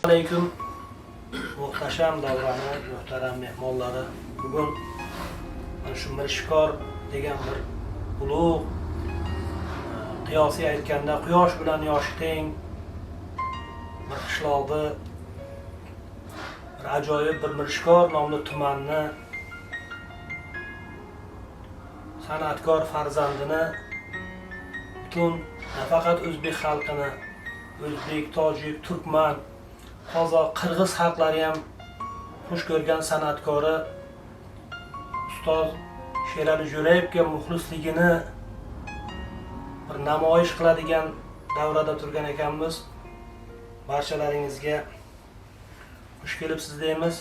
Alaykum muhtasham davrani muhtaram mehmonlari. Bugun mana shu Mirishkor degan bir ulug', qiyosiy aytganda quyosh bilan yoshi teng bir qishloqni, bir ajoyib bir Mirishkor nomli tumanni san'atkor farzandini butun nafaqat o'zbek xalqini, o'zbek, tojik, turkman, qozoq, qirg'iz xalqlari ham xush ko'rgan san'atkori ustoz Sherali Jo'rayevga muxlisligini bir namoyish qiladigan davrada turgan ekanmiz. Barchalaringizga xush kelibsiz deymiz.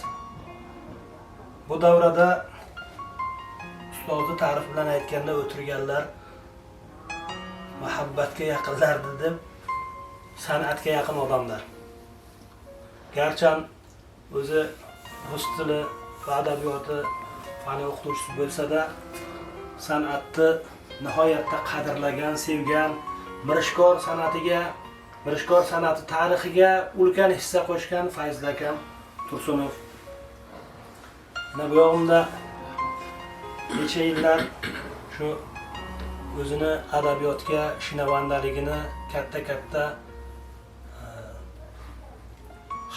Bu davrada ustozni ta'rif bilan aytganda o'tirganlar muhabbatga yaqinlardi deb, san'atga yaqin odamlar. Garchan o'zi rus tili va adabiyoti fani o'qituvchisi bo'lsa-da, san'atni nihoyatda qadrlagan, sevgan, Mirishkor san'atiga, Mirishkor san'ati tarixiga ulkan hissa qo'shgan Fayzli akam Tursunov. Mana bu yog'imda necha yillar shu o'zini adabiyotga shinavandaligini katta-katta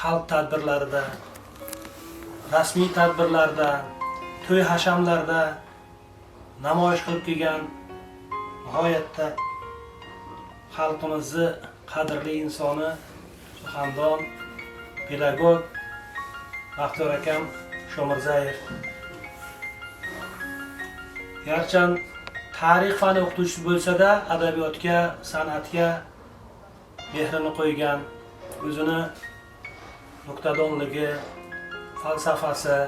xalq tadbirlarida, rasmiy tadbirlarda, to'y hashamlarda namoyish qilib kelgan nihoyatda xalqimizni qadrli insoni, suxandon, pedagog Baxtiyor akam Shomirzayev. Garchan tarix fani o'qituvchisi bo'lsa-da, adabiyotga, san'atga mehrini qo'ygan, o'zini nuqtadonligi, falsafasi,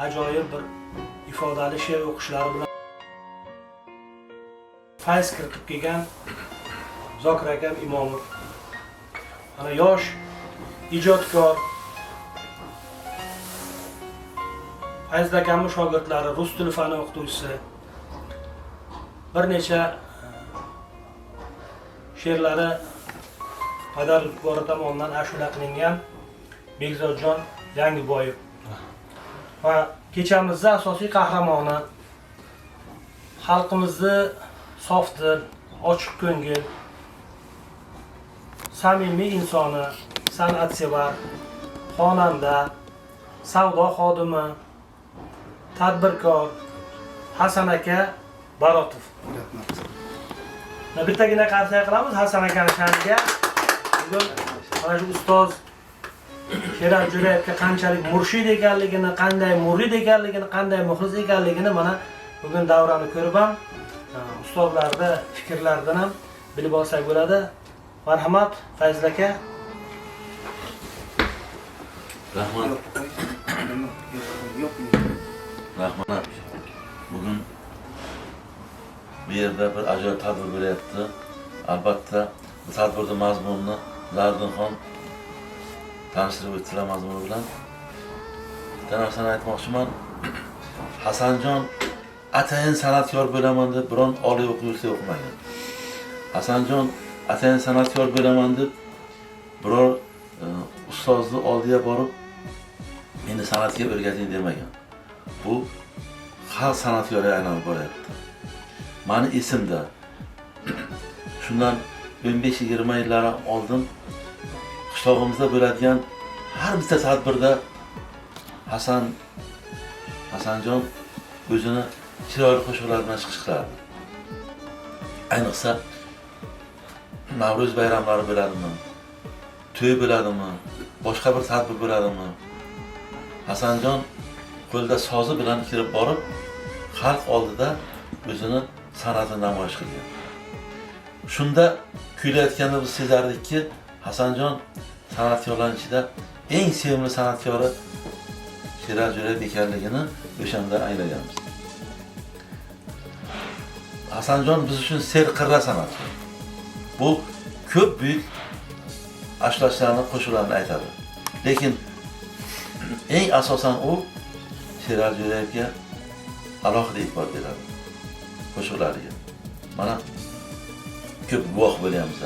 ajoyib bir ifodali she'r o'qishlari bilan fayz kiritib kelgan Zokir akam Imomov. Mana yosh ijodkor Fayzli akamning shogirdlari, rus tili fani o'qituvchisi, bir necha she'rlari Padar Bori tomonidan ashula qilingan Bekzodjon Yangiboyev. Va kechamizni asosiy qahramoni, xalqimizni sofdil, ochiq ko'ngil, samimiy insoni, san'atsevar, xonanda, savdo xodimi, tadbirkor Hasan aka Barotov. Rahmat. Bittagina qarsak qilamiz Hasan akani sha'niga. Bugun mana shu ustoz Sherali Jo'rayevga qanchalik murshid ekanligini, qanday murid ekanligini, qanday muxlis ekanligini mana bugun davrani ko'rib ham ustozlarni fikrlaridan ham bilib olsak bo'ladi. Marhamat, Fayzli aka. Rahmat. Rahmat. Bugun bu yerda bir ajoyib tadbir bo'lyapti. Albatta, bu tadbirning mazmunini Zardinxon tanishtirib o'tdilar mazmuni bilan. Bitta narsani aytmoqchiman. Hasanjon atayin san'atkor bo'laman deb biron oliy o'quv yurtida o'qimagan. Hasanjon atayin san'atkor bo'laman deb biror ustozni oldiga borib meni san'atga o'rgating demagan. Bu xalq san'atkoriga aylanib boryapti. Mani esimda shundan 15-20 yillar oldin qishlog'imizda bo'ladigan har bitta tadbirda Hasanjon o'zini chiroyli qo'shiqlari bilan chiqish qilardi. Ayniqsa Navro'z bayramlari bo'ladimi, to'y bo'ladimi, boshqa bir tadbir bo'ladimi, Hasanjon qo'lida sozi bilan kirib borib, xalq oldida o'zini san'atini namoyish qilgan. Shunda kuylayotganda biz sezardikki, Hasanjon san'atkorlar ichida eng sevimli san'atkori Sherali Jo'rayev ekanligini o'shanda anglaganmiz. Hasanjon biz uchun serqirra san'atkor. Bu ko'p buyuk ashulachilarni qo'shiqlarini aytadi. Lekin eng asosan u Sherali Jo'rayevga alohida e'tibor beradi qo'shiqlariga. Mana ko'p guvoh bo'lyapmiz.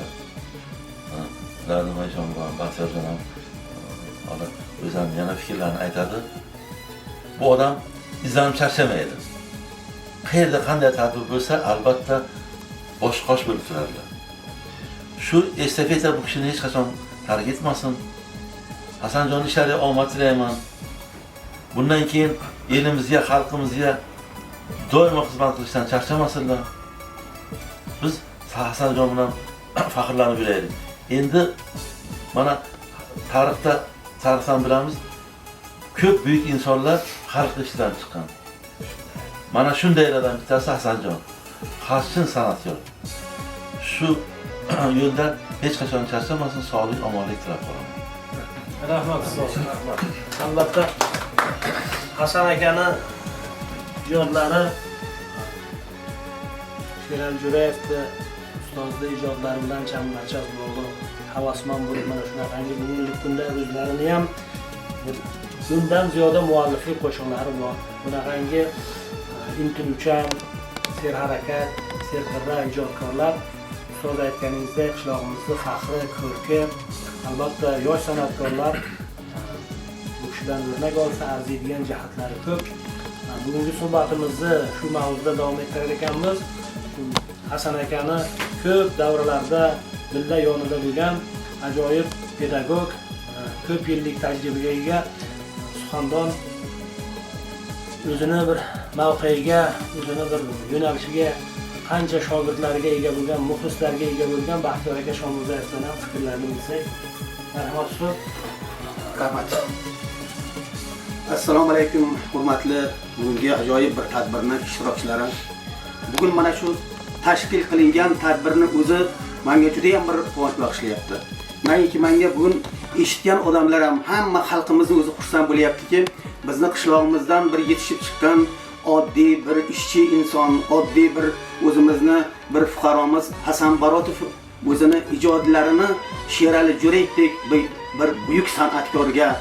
Zarduxon Baxtiyorjon ham o'zlarini yana fikrlarini aytadi. Bu odam izlanib charchamaydi. Qayerda qanday tadbir bo'lsa, albatta bosh qosh bo'lib turadilar. Shu estafeta bu kishini hech qachon tark etmasin. Hasanjonni ishlariga omad tilayman. Bundan keyin elimizga, xalqimizga doimo xizmat qilishdan charchamasinlar. Biz Hasanjon bilan faxrlanib yuraylik. Endi mana tarixdan bilamiz, ko'p buyuk insonlar xalq ishidan chiqqan. Mana shundaylardan bittasi Hasanjon. Xalqchin san'atkor. Shu yo'lda hech qachon charchamasin, sog'lik, omonlik tilab qolaman. Rahmat ustoz. Albatta Hasan akani ijodlari Sherali Jo'rayevni ustozning ijodlari bilan chambarchas bog'liq, havasmand bo'lib mana shunaqangi bugungi kunda o'zlarini ham bundan ziyoda mualliflik qo'shiqlari bor. Bunaqangi intiluvchan, serharakat, serqirra ijodkorlar ustoz aytganingizdek qishlog'imizni faxri, ko'rki. Albatta yosh san'atkorlar bu kishidan o'rnak olsa arziydigan jihatlari ko'p. Bugungi suhbatimizni shu mavzuda davom ettirar ekanmiz. Hasan akani ko'p davralarda billa yonida bo'lgan ajoyib pedagog, ko'p yillik tajribaga ega suxandon, o'zini bir mavqeiga, o'zini bir yo'nalishiga qancha shogirdlarga ega bo'lgan, muxlislarga ega bo'lgan Baxtiyor aka Shomurzaevdan ham fikrlarini bilsak. Marhamat ustoz. Rahmat. Assalomu alaykum, hurmatli bugungi ajoyib bir tadbirni ishtirokchilari. Bugun mana shu tashkil qilingan tadbirni o'zi menga juda ham bir quvonch bag'ishlayapti. Menga bugun eshitgan odamlar ham, hamma xalqimizni o'zi xursand bo'lyaptiki, bizni qishlog'imizdan bir yetishib chiqqan oddiy bir ishchi inson, oddiy bir o'zimizni bir fuqaromiz Hasan Barotov O'zini ijodlarini Sherali Jo'rayevdek bir buyuk san'atkorga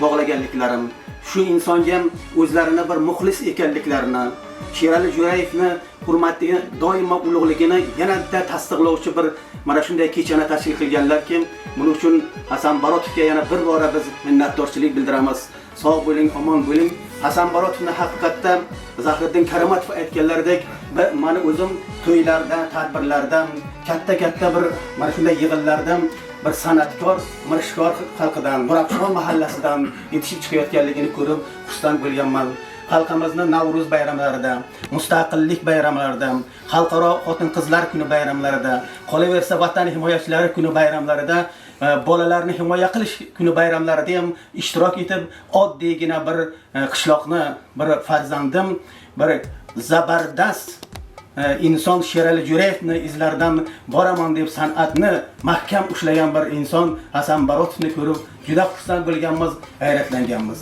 bog'laganliklarim, shu insonga ham o'zlarini bir muxlis ekanliklarini, Sherali Jo'rayevni hurmatiga doimo ulug'ligini yanada tasdiqlovchi bir mana shunday kechani tashkil qilganlarki, buning uchun Hasan Barotovga yana bir bora biz minnatdorchilik bildiramiz. Sog' bo'ling, omon bo'ling. Hasan Barotovni haqiqatda Zahiriddin Karomatov aytganlaridek, mani o'zim to'ylarda, tadbirlarda, katta-katta bir mana shunday yig'inlarda bir san'atkor Mirishkor xalqidan, Murabshon mahallasidan yetishib chiqayotganligini ko'rib xursand bo'lganman. Xalqimizni Navro'z bayramlarida, mustaqillik bayramlarida, xalqaro xotin-qizlar kuni bayramlarida, qolaversa vatan himoyachilari kuni bayramlarida, bolalarni himoya qilish kuni bayramlarida ham ishtirok etib, oddiygina bir qishloqni bir farzandim, bir zabardast inson Sherali Jo'rayevni izlaridan boraman deb san'atni mahkam ushlagan bir inson Hasan Barotovni ko'rib juda xursand bo'lganmiz, hayratlanganmiz.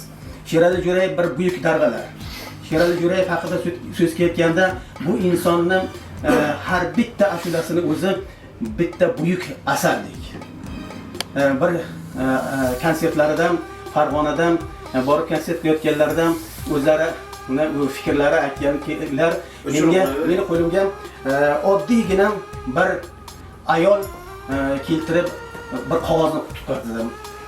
Sherali Jo'rayev bir buyuk darg'alar. Sherali Jo'rayev haqida so'z ketganda bu insonni har bitta ashulasini o'zi bitta buyuk asardek. Bir konsertlaridan, Farg'onadan borib konsert qilayotganlaridan o'zlari u fikrlari aytganlar, menga, meni qo'limga oddiygina bir ayol keltirib bir qog'ozni tutqazdi.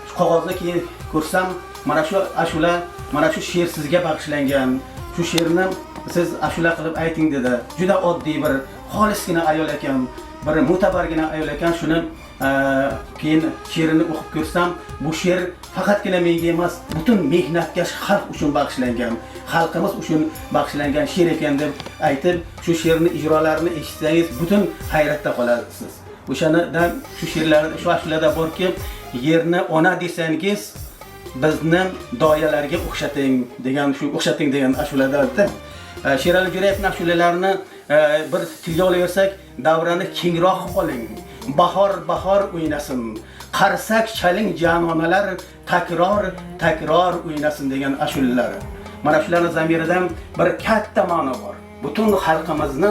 Shu qog'ozni keyin ko'rsam, mana shu ashula, mana shu she'r sizga bag'ishlangan. Shu she'rni siz ashula qilib ayting dedi. Juda oddiy bir xolisgina ayol ekan, bir mo'tabargina ayol ekan. Shuni keyin she'rini o'qib ko'rsam, bu she'r faqatgina menga emas, butun mehnatkash xalq uchun bag'ishlangan, xalqimiz uchun bag'ishlangan she'r ekan deb aytib, shu she'rni ijrolarini eshitsangiz butun hayratda qolasiz. O'shanidan shu she'rlar, shu ashulada borki, yerni ona desangiz bizni doyalarga o'xshating degan, shu o'xshating degan ashulada. Sherali Jo'rayevning ashulalarini bir tilga olaversak, davrani kengroq oling, bahor bahor o'ynasin, qarsak chaling janonalar, takror takror o'ynasin degan ashulalari. Mana shularni zamiridan bir katta ma'no bor. Butun xalqimizni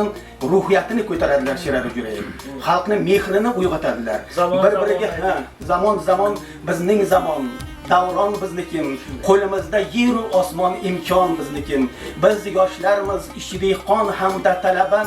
ruhiyatini ko'taradilar Sherali Jo'rayev. Xalqni mehrini uyg'otadilar. Zamon Bir-biriga zamon. Ha, zamon zamon bizning zamon. Davron bizniki, qo'limizda yer u osmon, imkon bizniki. Biz yoshlarmiz, ishchi dehqon hamda talaba,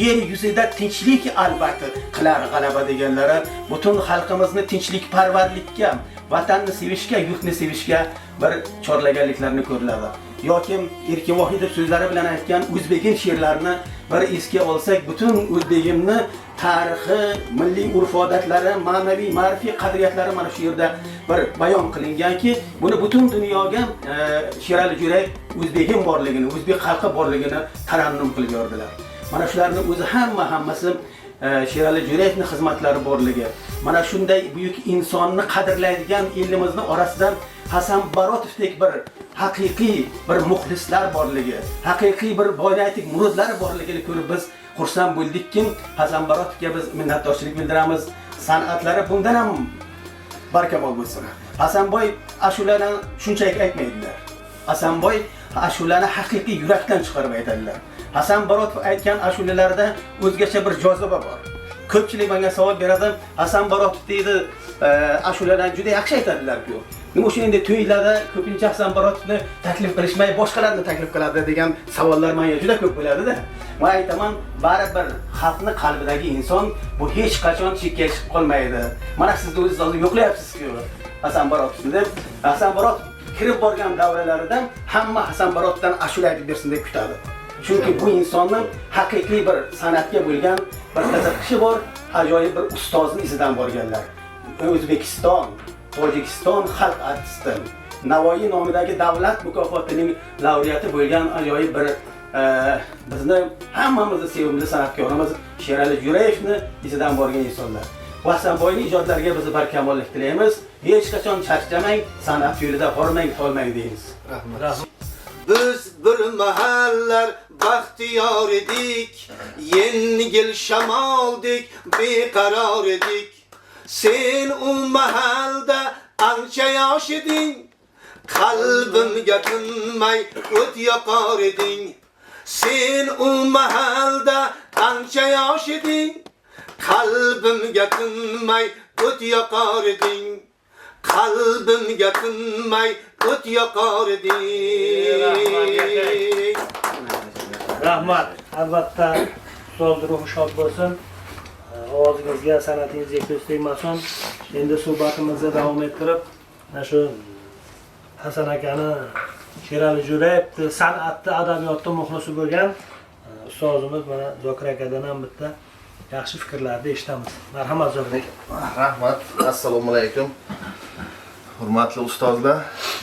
yer yuzida tinchlik albatta qilar g'alaba deganlari butun xalqimizni tinchlikparvarlikka, vatanni sevishga, yurtni sevishga bir chorlaganliklarini ko'riladi. Yoki Erkin Vohidov so'zlari bilan aytgan O'zbegim she'rlarini bir esga olsak, butun o'zbegimni tarixi, milliy urf-odatlari, ma'naviy, ma'rifiy qadriyatlari mana shu yerda bir bayon qilinganki, buni butun dunyoga Sherali Jo'rayev o'zbegim borligini, o'zbek xalqi borligini tarannum qilib yordilar. Mana shularni o'zi hammasi Sherali Jo'rayevning xizmatlari borligi, mana shunday buyuk insonni qadrlaydigan elimizni orasidan Hasan Barotovdek bir haqiqiy bir muxlislar borligi, haqiqiy bir boyaytik muridlar borligini ko'rib biz xursand bo'ldikki, Hasan Barotovga biz minnatdorchilik bildiramiz. San'atlari bundan ham barkamol bo'lsin. Hasanboy ashulani shunchaki aytmaydilar. Hasanboy ashulani haqiqiy yurakdan chiqarib aytadilar. Hasan Barotov aytgan ashulalarda o'zgacha bir joziba bor. Ko'pchilik menga savol beradi, Hasan Barotov deydi, ashulalarni juda yaxshi aytadilar-ku. Nima uchun endi to'ylarda ko'pincha Hasan Barotovni taklif qilishmay, boshqalarni taklif qiladi degan savollar menga juda ko'p bo'ladi-da. Men aytaman, baribir xalqni qalbidagi inson bu hech qachon chekka chiqib qolmaydi. Mana sizni o'zingiz hozir yo'qlayapsiz-ku Hasan Barotovni deb. Hasan Barotov kirib borgan davralarida hamma Hasan Barotovdan ashula aytib bersin deb kutadi. Chunki bu insonni haqiqiy bir san'atga bo'lgan bir qiziqishi bor, ajoyib bir ustozni izidan borganlar. O'zbekiston, Tojikiston xalq artisti, Navoiy nomidagi davlat mukofotining laureati bo'lgan ajoyib bir bizni hammamizni sevimli san'atkorimiz Sherali Jo'rayevni izidan borgan insonlar. Hasanboyning ijodlariga biz barkamollik tilaymiz. Hech qachon charchamang, san'at yo'lida hormang, tolmang deymiz. Rahmat. Biz bir mahallar baxtiyor edik, yengil shamoldek beqaror edik. Sen u mahalda ancha yosh eding, qalbimga tinmay o't yoqar eding. Sen u mahalda ancha yosh eding, Qalbimga tinmay o't yoqar eding, qalbimga tinmay o't yoqar eding. Rahmat. Albatta ustoz ruhi shod bo'lsin. Ovozingizga, san'atingizga ko'z tegmasin. Endi suhbatimizni davom ettirib, mana shu Hasan akani Sherali Jo'rayevni san'atda, adabiyotda muxlisi bo'lgan ustozimiz mana Zokir akadan ham bitta yaxshi fikrlarni eshitamiz. Marhamat, Zokir aka. Rahmat. Assalomu alaykum. Hurmatli ustozlar,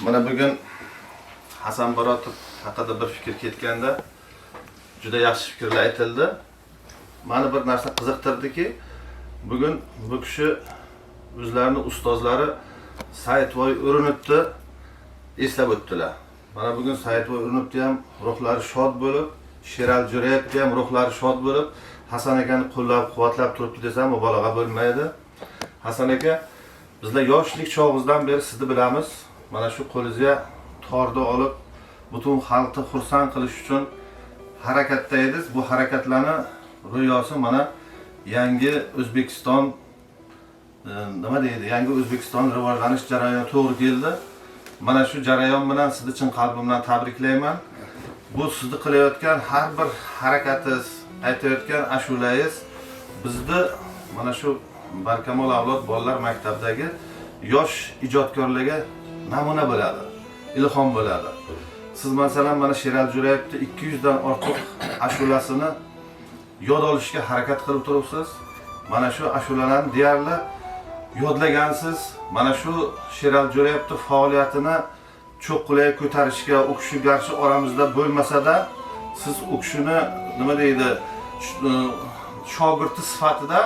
mana bugun Hasan Barotov haqida bir fikr ketganda juda yaxshi fikrlar aytildi. Meni bir narsa qiziqtirdiki, bugun bu kishi o'zlarini ustozlari Saidvoy Urinibni eslab o'tdilar. Mana bugun Saidvoy Urinibni ham ruhlari shod bo'lib, Sherali Jo'rayevni ham ruhlari shod bo'lib, Hasan akani qo'llab-quvvatlab turibdi desam mubolag'a bo'lmaydi. Hasan aka, bizlar yoshlik chog'imizdan beri sizni bilamiz. Mana shu qo'lingizga torni olib, butun xalqni xursand qilish uchun harakatda edingiz. Bu harakatlarni ro'yosi mana yangi O'zbekiston, nima deydi, yangi O'zbekiston rivojlanish jarayoni to'g'ri keldi. Mana shu jarayon bilan sizni chin qalbimdan tabriklayman. Bu sizni qilayotgan har bir harakatingiz, aytayotgan ashulangiz bizni mana shu Barkamol avlod bolalar maktabidagi yosh ijodkorlarga namuna bo'ladi, ilhom bo'ladi. Siz masalan mana Sherali Jo'rayevni 200 dan ortiq ashulasini yod olishga harakat qilib turibsiz. Mana shu ashulalarni deyarli yodlagansiz. Mana shu Sherali Jo'rayevni faoliyatini cho'qqilarga ko'tarishga, u kishi garchi oramizda bo'lmasa-da, siz u kishini nima deydi, shogirdi sifatida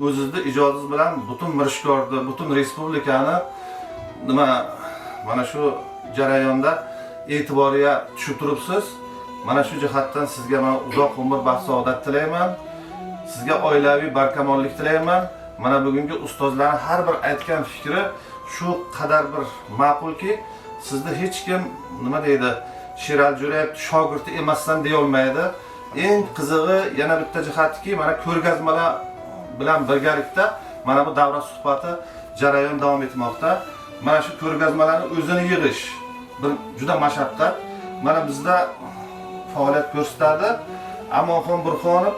o'zizni ijodingiz bilan butun Mirishkorni, butun respublikani nima mana shu jarayonda e'tiboriga tushib turibsiz. Mana shu jihatdan sizga men uzoq umr, baxt, saodat tilayman. Sizga oilaviy barkamollik tilayman. Mana bugungi ustozlarning har bir aytgan fikri shu qadar bir ma'qulki, sizni hech kim nima deydi, Sherali Jo'rayev shogirdi emassan deya olmaydi. Eng qizig'i yana bitta jihatiki, mana ko'rgazmalar bilan birgalikda mana bu davra suhbati jarayon davom etmoqda. Mana shu ko'rgazmalarni o'zini yig'ish bir juda mashaqqat. Mana bizda faoliyat ko'rsatadi. Amonxon Burxonov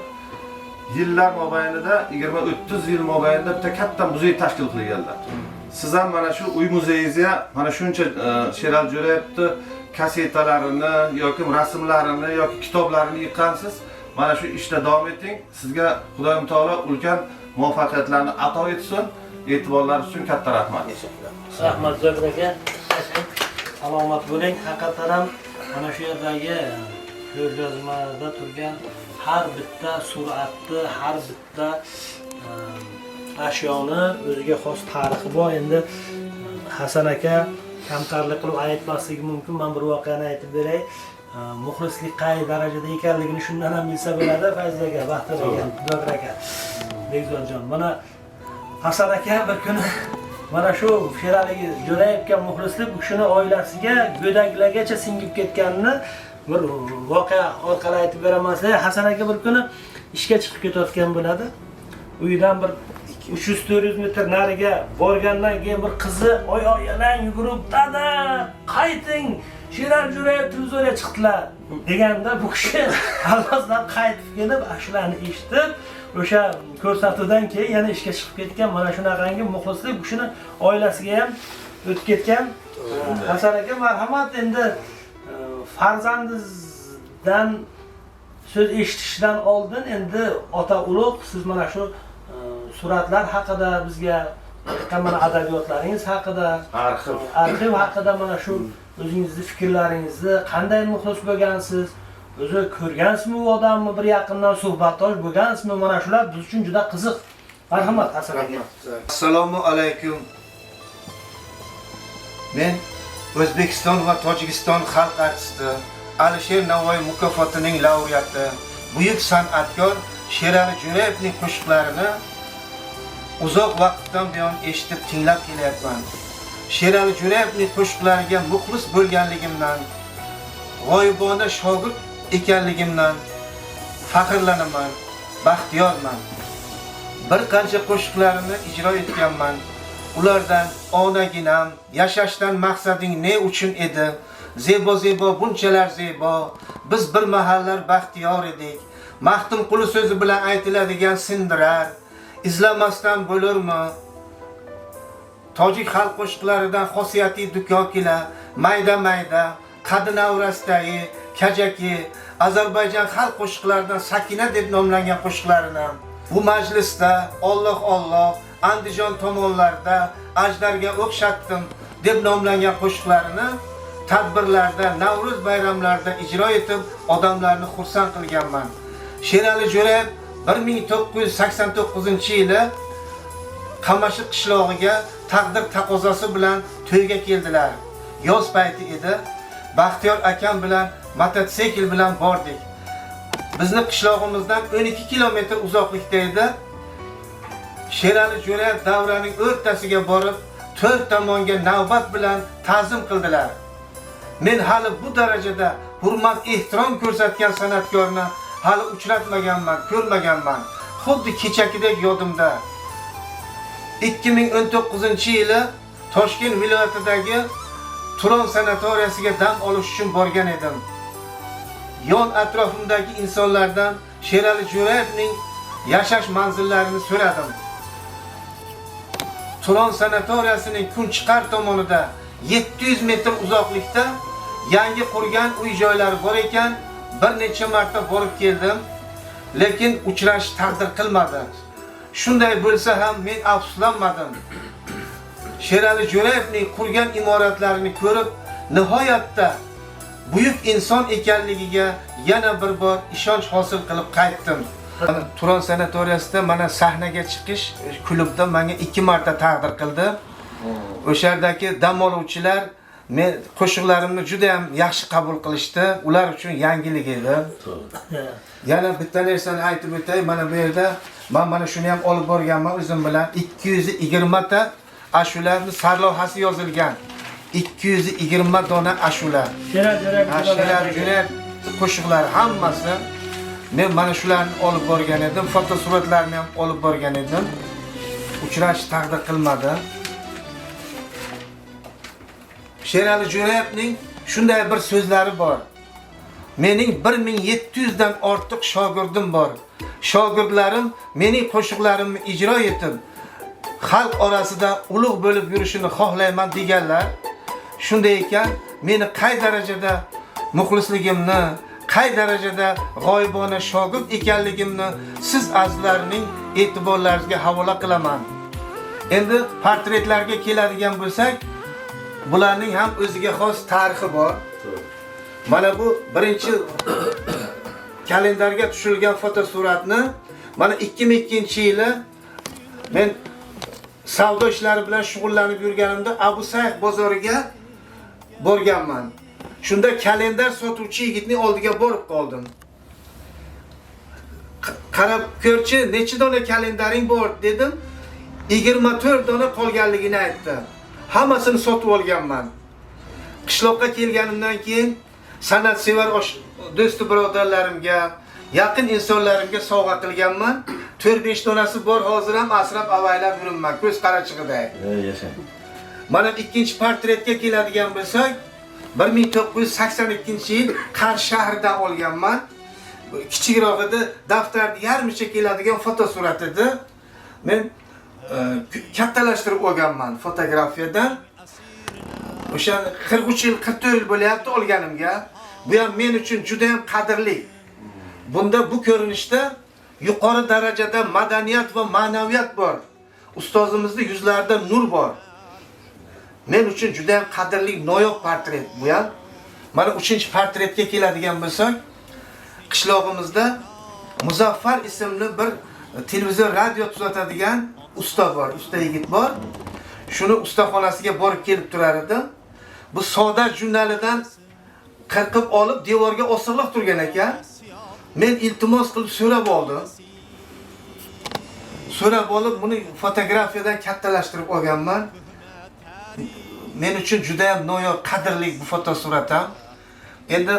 yillar mobaynida, 20-30 yil mobaynida bitta katta muzey tashkil qilganlar. Siz ham mana shu uy muzeyingizga mana shuncha Sherali Jo'rayevni kasetalarini yoki rasmlarini yoki kitoblarini yiqqansiz. Mana shu ishda davom eting. Sizga Xudoyim taolo ulkan muvaffaqiyatlarni ato etsin. E'tiborlaringiz uchun katta rahmat. Rahmat, Zokir aka. Salomat bo'ling. Haqiqatan ham mana shu yerdagi ko'rgazmada turgan har bitta suratni, har bitta ashyoni o'ziga xos tarixi bor. Endi Hasan aka kamtarlik qilib aytmasligi mumkin. Men bir voqeani aytib beray. Muxlislik qay darajada ekanligini shundan ham bilsa bo'ladi. Fayz aka, Baxtiyor aka, Zokir aka, Bekzodjon. Mana Hasan aka bir kuni mana shu Sherali Jo'rayevga muxlislik u kishini oilasiga, go'daklargacha singib ketganini bir voqea orqali aytib beraman sizlarga. Hasan aka bir kuni ishga chiqib ketayotgan bo'ladi. Uyidan bir 300-400 metr nariga borgandan keyin bir qizi oyoq yalang yugurib, "Dada, qayting! Sherali Jo'rayev televizorga chiqdilar" deganda bu kishi albatta qaytib kelib, shularni eshitib, o'sha ko'rsatuvdan keyin yana ishga chiqib ketgan. Mana shunaqangi muxlislik bu kishini oilasiga ham o'tib ketgan. Hasan aka, marhamat, endi farzandingizdan so'z eshitishdan oldin endi ota ulug' siz mana shu suratlar haqida bizga, mana adabiyotlaringiz haqida, arxiv arxiv haqida mana shu o'zingizni fikrlaringizni, qanday muxlis bo'lgansiz, o'zi ko'rgansizmi u odamni, bir yaqindan suhbatdosh bo'lgansizmi, mana shular biz uchun juda qiziq. Marhamat, Hasan aka. Assalomu alaykum. Men O'zbekiston va Tojikiston xalq artisti, Alisher Navoiy mukofotining laureati, buyuk san'atkor Sherali Jo'rayevning qo'shiqlarini uzoq vaqtdan buyon eshitib tinglab kelyapman. Sherali Jo'rayevning qo'shiqlariga muxlis bo'lganligimdan, g'oyibona shogird ekanligimdan faxrlanaman, baxtiyorman. Bir qancha qo'shiqlarimni ijro etganman. Ulardan Onaginam, Yashashdan maqsading ne uchun edi? Zebo zebo bunchalar zebo, biz bir mahallar baxtiyor edik. Maxtumquli so'zi bilan aytiladigan Sindirar, Izlamasdan bo'lurmi? Tojik xalq qo'shiqlaridan Xosiyati Dukokila, Mayda mayda, Qadi Navrasdagi, Kajaki, Ozarbayjon xalq qo'shiqlaridan Sakina deb nomlangan qo'shiqlarini bu majlisda Alloh Alloh, Andijon tomonlarda Ajdarga o'xshatdim deb nomlangan qo'shiqlarini tadbirlarda, Navro'z bayramlarida ijro etib, odamlarni xursand qilganman. Sherali Jo'rayev 1989-yili Qamashi qishlog'iga taqdir taqozosi bilan to'yga keldilar. Yoz payti edi. Baxtiyor akam bilan mototsikl bilan bordik. Bizni qishlog'imizdan 12 kilometr uzoqlikda edi. Sherali Jo'rayev davraning o'rtasiga borib, to'rt tomonga navbat bilan ta'zim qildilar. Men hali bu darajada hurmat, ehtirom ko'rsatgan san'atkorni hali uchratmaganman, ko'rmaganman. Xuddi kechagidek yodimda. 2019-yili Toshkent viloyatidagi Turon sanatoriyasiga dam olish uchun borgan edim. Yon atrofimdagi insonlardan Sherali Jo'rayevning yashash manzillarini so'radim. Turon sanatoriyasining kunchiqar tomonida 700 metr uzoqlikda yangi qurgan uy joylari bor ekan. Bir necha marta borib keldim, lekin uchrashish taqdir qilmadi. Shunday bo'lsa ham men afsuslanmadim. Sherali Jo'rayevning qurgan imoratlarini ko'rib, nihoyatda buyuk inson ekanligiga yana bir bor ishonch hosil qilib qaytdim. Turon sanatoriyasida mana sahnaga chiqish klubda menga 2 marta taqdir qildi. O'sha yerdagi dam oluvchilar men qo'shiqlarimni juda ham yaxshi qabul qilishdi. Ular uchun yangilik edi. Yana bitta narsani aytib o'tay, mana bu yerda men mana shuni ham olib borganman o'zim bilan 220 ta ashularni sarlavhasi yozilgan. 220 dona ashula. Sherali Jo'rayev qo'shiqlari hammasi. Men mana shularni olib borgan edim, fotosuratlarni ham olib borgan edim. Uchrashish taqdir qilmadi. Sherali Jo'rayevning shunday bir so'zlari bor. Mening 1700 dan ortiq shogirdim bor. Shogirdlarim mening qo'shiqlarimni ijro etib, xalq orasida ulug' bo'lib yurishini xohlayman deganlar. Shunday ekan, meni qay darajada muxlisligimni, qay darajada g'oyibona shogird ekanligimni siz azizlarning e'tiborlaringizga havola qilaman. Endi portretlarga keladigan bo'lsak, bularning ham o'ziga xos tarixi bor. Mana bu birinchi kalendarga tushirilgan fotosuratni mana 2002-yili men savdo ishlari bilan shug'ullanib yurganimda Abu Sayx bozoriga borganman. Shunda kalendar sotuvchi yigitning oldiga borib qoldim. Qarab ko'rchi, necha dona kalendaring bor dedim. 24 dona qolganligini aytdi. Hammasini sotib olganman. Qishloqqa kelganimdan keyin san'atsevar do'st birodarlarimga, yaqin insonlarimga sovg'a qilganman. 4-5 donasi bor, hozir ham asrab avaylab yuribman, ko'z qarachig'iday. Yashang. Mana ikkinchi portretga keladigan bo'lsak, 1982-yil Qarshi shahridan olganman. Kichikroq edi, daftarni yarmicha keladigan fotosurat edi. Men kattalashtirib olganman fotografiyadan. O'sha 43 yil, 44 yil bo'lyapti olganimga. Bu ham men uchun juda ham qadrli. Bunda bu ko'rinishda yuqori darajada madaniyat va ma'naviyat bor. Ustozimizning yuzlarida nur bor. Men uchun juda ham qadrli noyob portret bu ham. Mana 3-portretga keladigan bo'lsak, qishlog'imizda Muzaffar ismli bir televizor radio tuzatadigan usta bor, usta yigit bor. Shuni ustaxonasiga borib kelib turar edim. Bu Saodat jurnalidan qirqib olib devorga osig'liq turgan ekan. Men iltimos qilib so'rab oldim. So'rab olib buni fotografiyadan kattalashtirib olganman. Men uchun juda ham noyob, qadrli bu fotosurat ham. Endi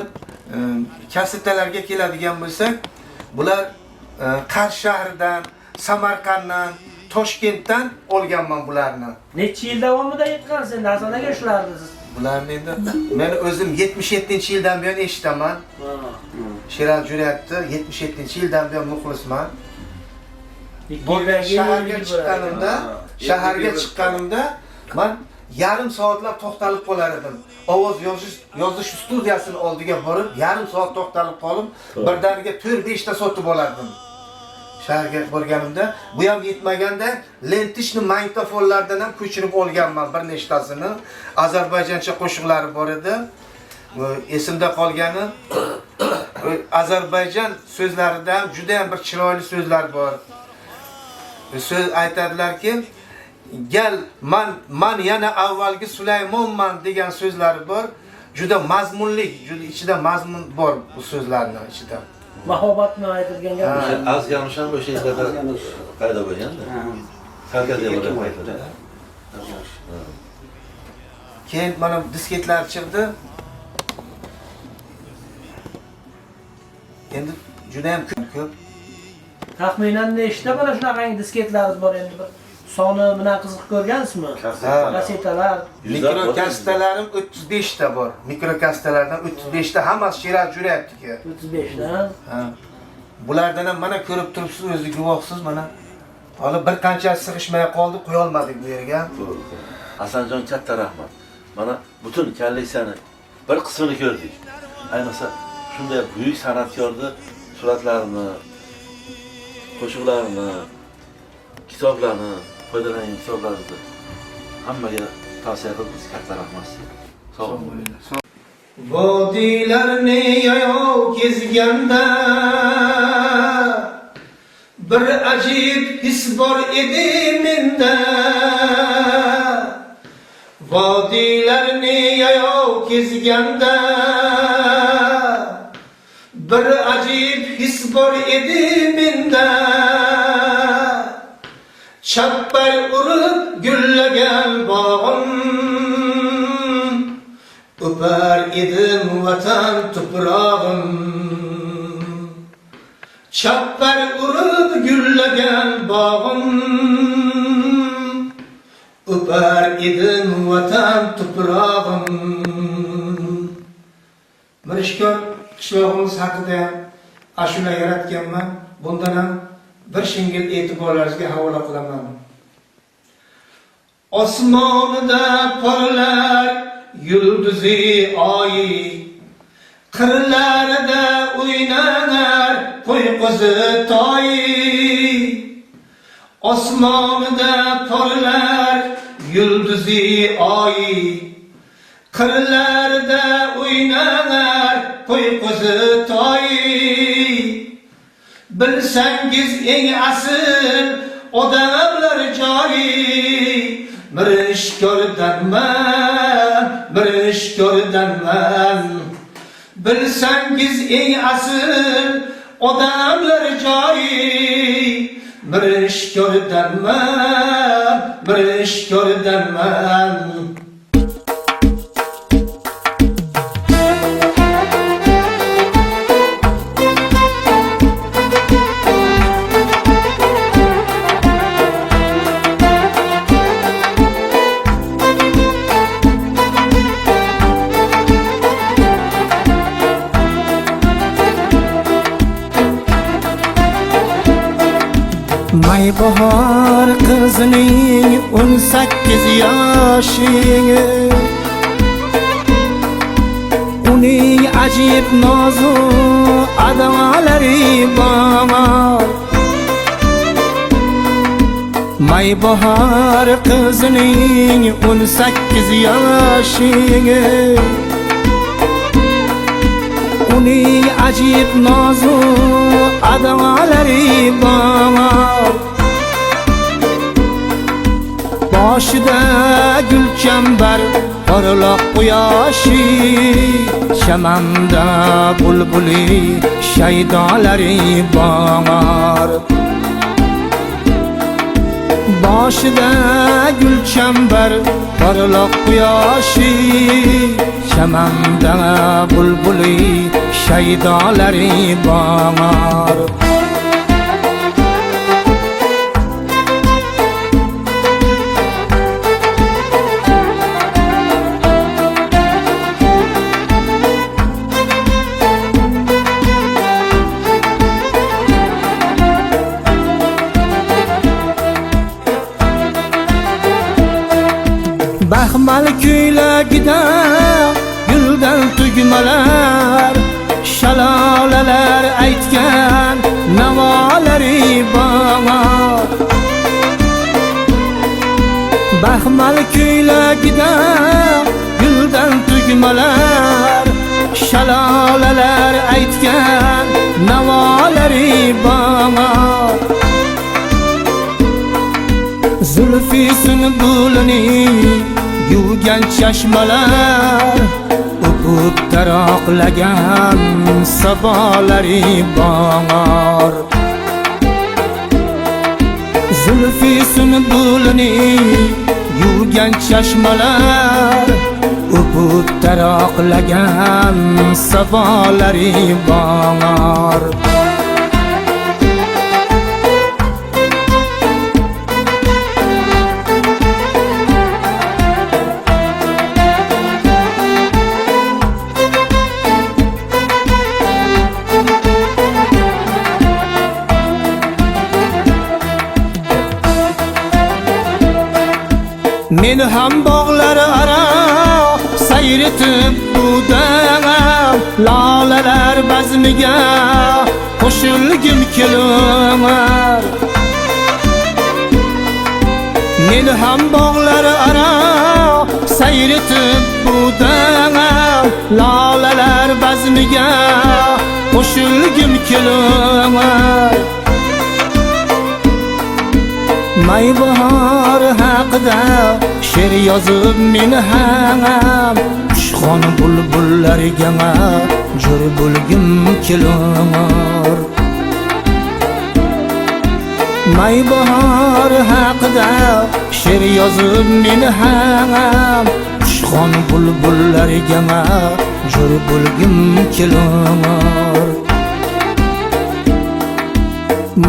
kasetalarga keladigan bo'lsak, bular Qarshi shahridan, Samarqanddan, Toshkentdan olganman bularni. Necha yil davomida yig'gansiz endi Hasan aka shularni siz? Bularni endi men o'zim 77-yildan buyon eshitaman. Sherali Jo'rayevni 77-yildan buyon muxlisman. Shaharga chiqqanimda, shaharga chiqqanimda men yarim soatlab to'xtalib qolar edim. Ovoz yozish studiyasini oldiga borib, yarim soat to'xtalib qolib, birdaniga 4-5 ta sotib olardim. Shaharga borganimda, bu ham yetmaganda lentishni magnitofonlardan ham ko'chirib olganman bir nechtasini. Ozarbayjoncha qo'shiqlari bor edi. Esimda qolgani Ozarbayjon so'zlarida ham juda ham bir chiroyli so'zlar bor. So'z aytadilarki, gel man yana avvalgi Sulaymonman degan so'zlari bor. Juda mazmunli, juda ichida mazmun bor bu so'zlarning ichida. Mahobatni aytilgan gap. O'sha Azganush ham o'sha yerlarda paydo bo'lganda. Kavkazga borgan paytida. Keyin mana disketlar chiqdi. Endi juda ham ko'p. Taxminan nechta mana shunaqangi disketlaringiz bor endi bir soni bilan qiziq ko'rgansizmi? Kasetalar. Mikrokasetalarim 35 ta bor. Mikrokasetalardan 35 ta hammasi Sherali Jo'rayevniki. 35 ta. Ha. Bulardan ham mana ko'rib turibsiz, o'zi guvohsiz mana. Hali bir qanchasi sig'ishmay qoldi, qo'ya olmadik bu yerga. Hasanjon katta rahmat. Mana butun kolleksiyani bir qismini ko'rdik. Ayniqsa shunday buyuk san'atkorni suratlarini, qo'shiqlarini, kitoblarni, foydalangan kitoblaringizni hammaga tavsiya qilib, katta rahmat sizga. Sog' bo'ling. Vodiylarni yayov kezganda bir ajib his bor edi menda. Vodiylarni yayov kezganda bir ajib his bor edi menda. Chappar urib gullagan bog'im, o'par edim vatan tuprog'im. Chappar urib gullagan bog'im, o'par edim vatan tuprog'im. Mirishkor qishlog'imiz haqida ham ashula yaratganman. Bundan ham bir shingil e'tiborlaringizga havola qilaman. Osmonida porlar yulduzi oyi, qirlarida o'ynanar qo'y qo'zi toyi. Osmonida porlar yulduzi oyi, qirlarida o'ynanar qo'y qo'zi toyi. Bilsangiz eng asl odamlar joyi, Mirishkordanman, Mirishkordanman. Bilsangiz eng asl odamlar joyi, Mirishkordanman, Mirishkordanman. Maybahor qizining 18 yoshi, uning ajib nozu adolari bor. Maybahor qizining 18 yoshi, uning ajib nozu adolari bor. Boshida gulchambar porloq quyoshi, chamanda bulbuli shaydolari bor. Boshida gulchambar porloq quyoshi, chamanda bulbuli shaydolari bor. Baxmal kuylagida guldan tugmalar, shalolalar aytgan navolari bor. Baxmal kuylagida guldan tugmalar, shalolalar aytgan navolari bor. Zulfi sunbulini yuvgan chashmalar, o'pib taroqlagan sabolari bor. Zulfi sunbulini yuvgan chashmalar, o'pib taroqlagan sabolari bor. Meni ham bog'lar ara sayritib bu dam, lolalar bazmiga qo'shilgim kelar. Meni ham bog'lar ara sayritib bu dam, lolalar bazmiga qo'shilgim kelar. May bahor haqida she'r yozib men ham, xushxon bulbullarga jo'r bo'lgim kelar. May bahor haqida she'r yozib men ham, xushxon bulbullarga jo'r bo'lgim kelar.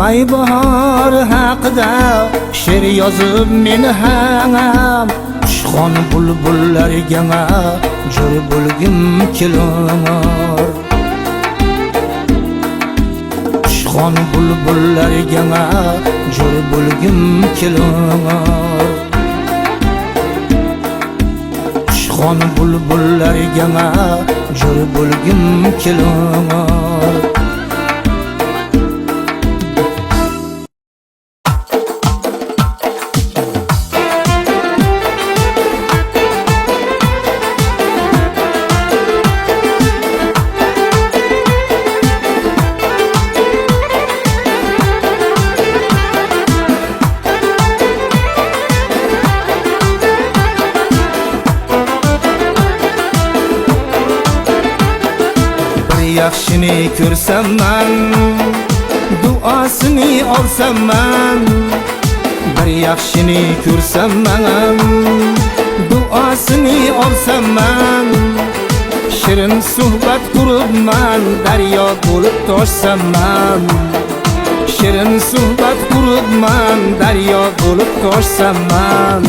May bahor haqida she'r yozib men ham, xushxon bulbullarga jo'r bo'lgim kelar. Xushxon bulbullarga jo'r bo'lgim kelar. Xushxon bulbullarga jo'r bo'lgim kelar. Yaxshini ko'rsamman, duosini olsamman. Bir yaxshini ko'rsamman, duosini olsamman. Shirin suhbat quribman, daryo bo'lib toshsamman. Shirin suhbat quribman, daryo bo'lib toshsamman.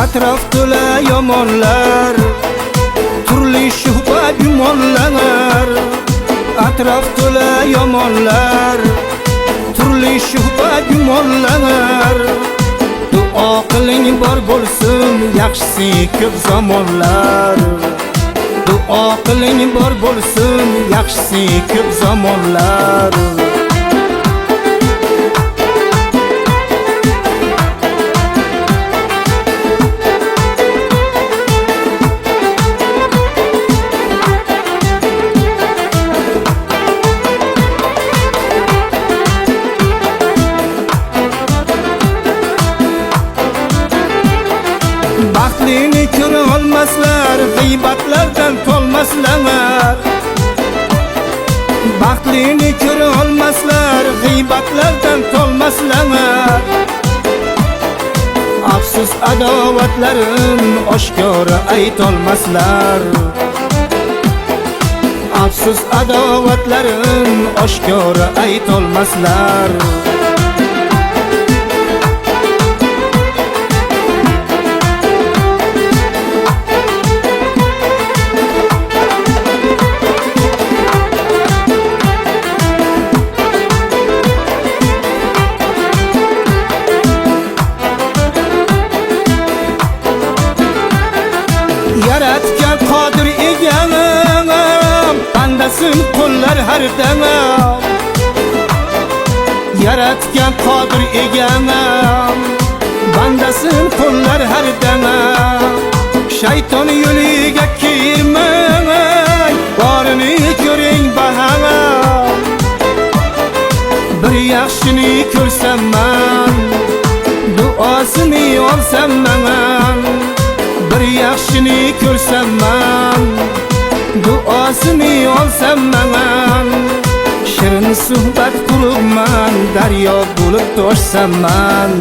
Atrof to'la yomonlar, turli shubha gumonlar. Atrof to'la yomonlar, turli shubha gumonlar. Duo qiling bor bo'lsin, yaxshisi ko'p zamonlar. Duo qiling bor bo'lsin, yaxshisi ko'p zamonlar. Baxtlini ko'ra olmaslar, g'iybatlardan tolmaslar. Baxtlini ko'ra olmaslar, g'iybatlardan tolmaslar. Afsus adovatlarin oshkora aytolmaslar. Afsus adovatlarin oshkora aytolmaslar. Yaratgan qodir egam, bandasin qo'llar har dam. Yaratgan qodir egam, bandasin qo'llar har dam. Shayton yo'liga kirmang, borini ko'ring baham. Bir yaxshini ko'rsam man, duosini olsam man. Bir yaxshini ko'rsam man, duosini olsam man. Shirin suhbat quribman, daryo bo'lib toshsam man.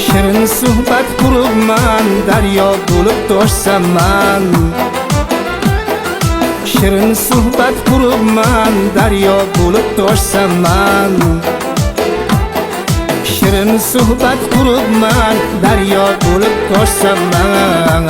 Shirin suhbat quribman, daryo bo'lib toshsam man. Shirin suhbat quribman, daryo bo'lib toshsam man. Shirin suhbat quribman, daryo bo'lib toshsam man.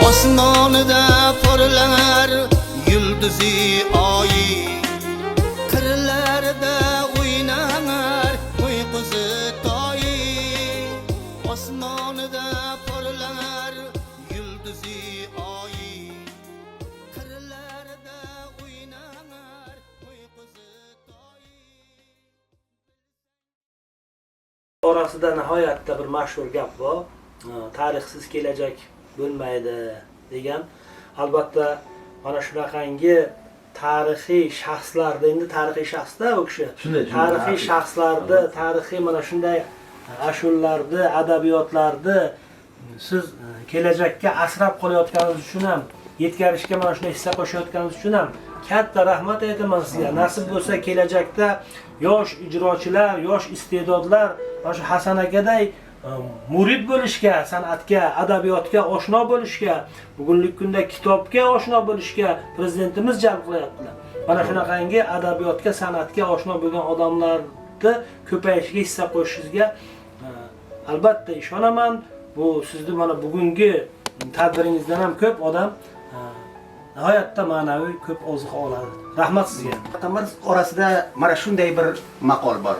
Osmonida porlar yulduzi oyi, qirlarida o'ynar qo'y qizi toyi. Osmonida porlar yulduzi oyi, qirlarida o'ynar qo'y qizi toyi. Orasida nihoyatda bir mashhur gap bor. Tarixsiz kelajak bo'lmaydi degan. Albatta mana shunaqangi tarixiy shaxslarda, endi tarixiy shaxsda u kishi, tarixiy shaxslarda, tarixiy mana shunday ashullarni, adabiyotlarni siz kelajakka asrab qolayotganingiz uchun ham, yetkazishga mana shunday hissa qo'shayotganingiz uchun ham katta rahmat aytaman sizga. Nasib bo'lsa kelajakda yosh ijrochilar, yosh iste'dodlar mana shu Hasan akaday murid bo'lishga, san'atga, adabiyotga oshno bo'lishga, bugungi kunda kitobga oshno bo'lishga prezidentimiz jalb qilyaptilar. Mana shunaqangi adabiyotga, san'atga oshno bo'lgan odamlarni ko'payishiga hissa qo'shishingizga albatta ishonaman. Bu sizni mana bugungi tadbiringizdan ham ko'p odam nihoyatda ma'naviy ko'p oziq oladi. Rahmat sizga. Xalqimiz orasida mana shunday bir maqol bor.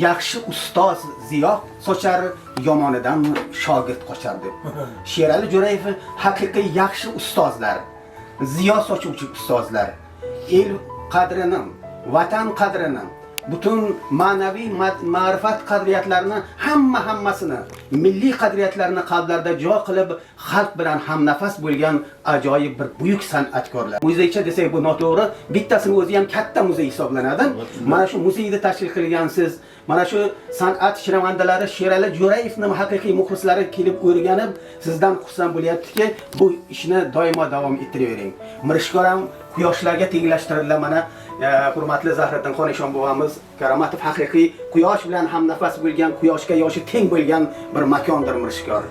Yaxshi ustoz ziyo sochar, yomonidan shogird qochar deb. Sherali Jo'rayev haqiqiy yaxshi ustozlar, ziyo sochuvchi ustozlar, el qadrini, vatan qadrini, butun ma'naviy ma'rifat qadriyatlarini hammasini, milliy qadriyatlarni qalblarda jo qilib, xalq bilan hamnafas bo'lgan ajoyib bir buyuk san'atkorlar. Muzeycha desak bu noto'g'ri, bittasini o'zi ham katta muzey hisoblanadi. Mana shu muzeyni tashkil qilgansiz, mana shu san'at shinavandalari Sherali Jo'rayevning haqiqiy muxlislari kelib o'rganib, sizdan xursand bo'lyaptiki, bu ishni doimo davom ettiravering. Mirishkor ham quyoshlarga tenglashtirildi mana hurmatli Zahriddinxon Eshon bobamiz Karomatov haqiqiy quyosh bilan hamnafas bo'lgan, quyoshga yoshi teng bo'lgan bir makondir Mirishkor.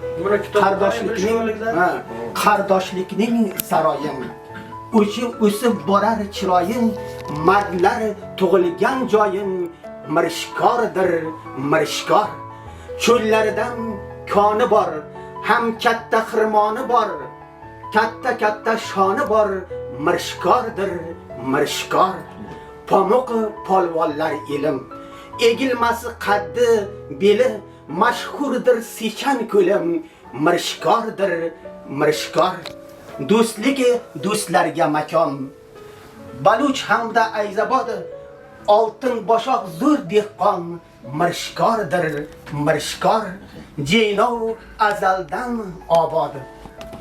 Qardoshlikning saroyim, o'sib borar chiroyim, mardlar tug'ilgan joyim Mirishkordir Mirishkor. Cho'llaridan koni bor, ham katta xirmoni bor, katta shoni bor Mirishkordir Mirishkor. Pamuq polvonlar elim, egilmasi qaddi beli, mashhurdir Sechan ko'lim Mirishkordir Mirishkor. Do'stligi do'stlarga makon, Baluch hamda Ayzabod, oltin boshoq zo'r dehqon Mirishkordir Mirishkor. Jaylov azaldan obod,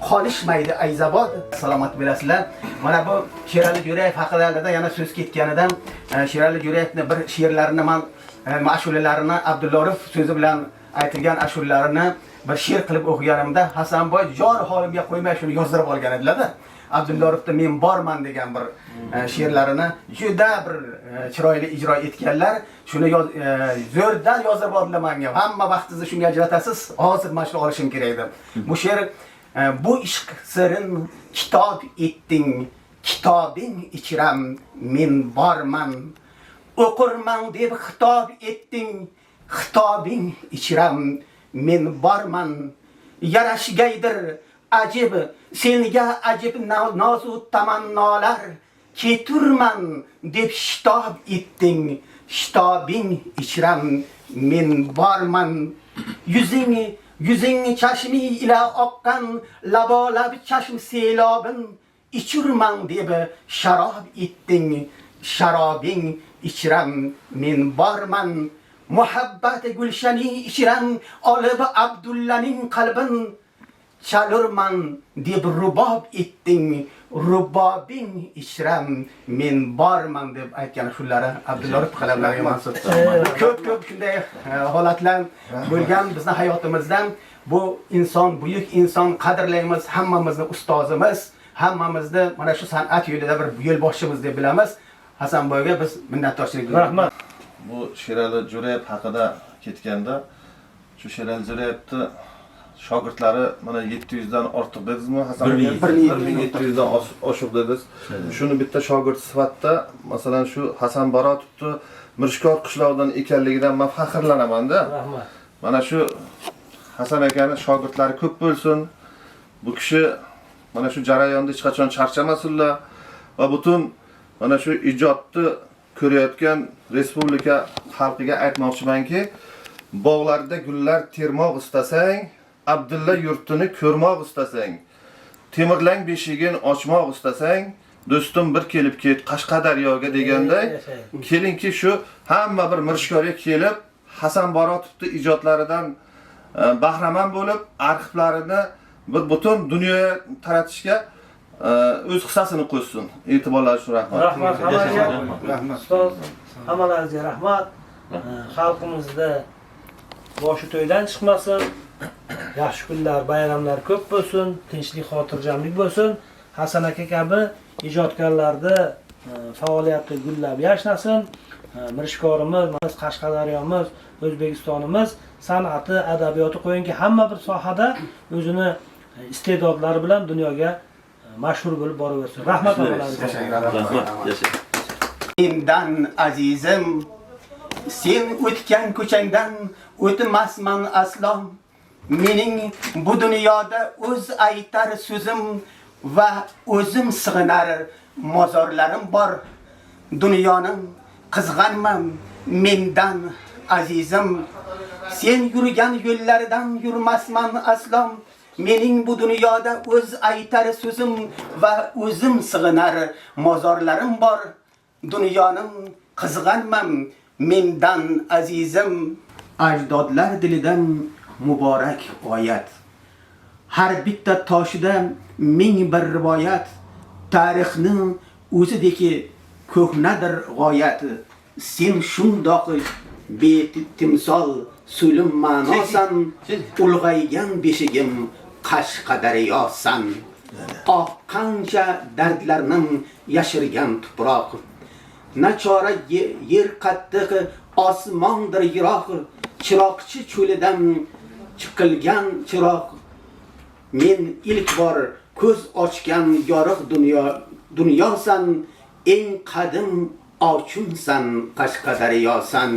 qolishmaydi Ayzabod. Salomat bo'lasizlar. Mana bu Sherali Jo'rayev haqida yana so'z ketganidan Sherali Jo'rayevni bir she'rlarini man ashulalarini Abdulla so'zi bilan aytilgan ashulalarini bir she'r qilib o'qiganimda Hasanboy jon holimga qo'ymay shuni yozdirib olgan edilar-da. Abdulla Arifda men borman degan bir she'rlarini juda bir chiroyli ijro etganlar. Shuni zo'rdan yozdirib oldilar menga. Hamma vaqtingizni shunga ajratasiz. Hozir mana shuni olishim kerak deb. Bu she'r bu ishq sirin kitob etding, kitobing ichram men borman. O'qirman deb xitob etding, xitobing ichram men borman. Yarashgaydir ajib senga ajib nozu tamannolar, keturman deb shitob etding, shitobing ichram men borman. Yuzing chashmi ila oqqan labolab chashm selobin ichurman deb sharob etding, sharobing ichram men borman. Muhabbat gulshani ichram olib Abdullaning qalbin chalurman deb rubob etding, rubobing ichram men borman deb aytgan shullari Abdulla Arif qalamlariga mansub. Ko'p-ko'p shunday holatlar bo'lgan bizni hayotimizdan. Bu inson, buyuk inson, qadrlaymiz, hammamizni ustozimiz, hammamizni mana shu san'at yo'lida bir yo'lboshchimiz deb bilamiz. Hasanboyga biz minnatdorchilik bildiramiz. Rahmat. Bu Sherali Jo'rayev haqida ketganda, shu Sherali Jo'rayevni shogirdlari mana 700 dan ortiq dedingizmi, Hasan aka? 1700 dan oshiq dedingiz. Shuni bitta shogird sifatida, masalan, shu Hasan Barotovni Mirishkor qishlog'idan ekanligidan men faxrlanaman-da. Rahmat. Mana shu Hasan akani shogirdlari ko'p bo'lsin. Bu kishi mana shu jarayonda hech qachon charchamasinlar va butun mana shu ijodni ko'rayotgan respublika xalqiga aytmoqchimanki, bog'larda gullar termoq istasang, Abdulla yurtini ko'rmoq istasang, Temirlang beshigin ochmoq istasang, do'stim bir kelib ket Qashqadaryoga deganday, kelingki shu hamma bir Mirishkorga kelib Hasan Barotovning ijodlaridan bahramand bo'lib, arxivlarini bir butun dunyoga taratishga o'z hissasini qo'shsin. E'tiborlar uchun rahmat. Rahmat hammaga. Rahmat. Ustoz, hammalaringizga rahmat. Xalqimizda boshi to'ydan chiqmasin. Yaxshi kunlar, bayramlar ko'p bo'lsin, tinchlik, xotirjamlik bo'lsin. Hasan aka kabi ijodkorlarda faoliyati gullab yashnasin. Mirishkorimiz, Qashqadaryomiz, O'zbekistonimiz san'ati, adabiyoti qo'yinki hamma bir sohada o'zini iste'dodlari bilan dunyoga mashhur bo'lib boraversin. Rahmat hammalaringizga. Rahmat. Yashang. Mendan azizim, sen o'tgan ko'changdan o'tmasman aslo. Mening bu dunyoda o'z aytar so'zim va o'zim sig'inar mozorlarim bor. Dunyoni qizg'anma mendan azizim, sen yurgan yo'llardan yurmasman aslo. Mening bu dunyoda o'z aytar so'zim va o'zim sig'inar mozorlarim bor. Dunyoni qizg'anma mendan azizim. Ajdodlar dilidan muborak oyat. Har bitta toshida ming bir rivoyat. Tarixning o'zideki ko'hnadir g'oyat. Sen shundoq betimsol so'lim ma'nosan, ulg'aygan beshigim Qashqadaryosan. Oh, qancha dardlarning yashirgan tuproq. Nachora yer qattiq, osmondir yiroq, chiroqchi cho'lidan chiqilgan chiroq. Men ilk bor ko'z ochgan yorug' dunyo, dunyosan, eng qadim ochunsan Qashqadaryosan.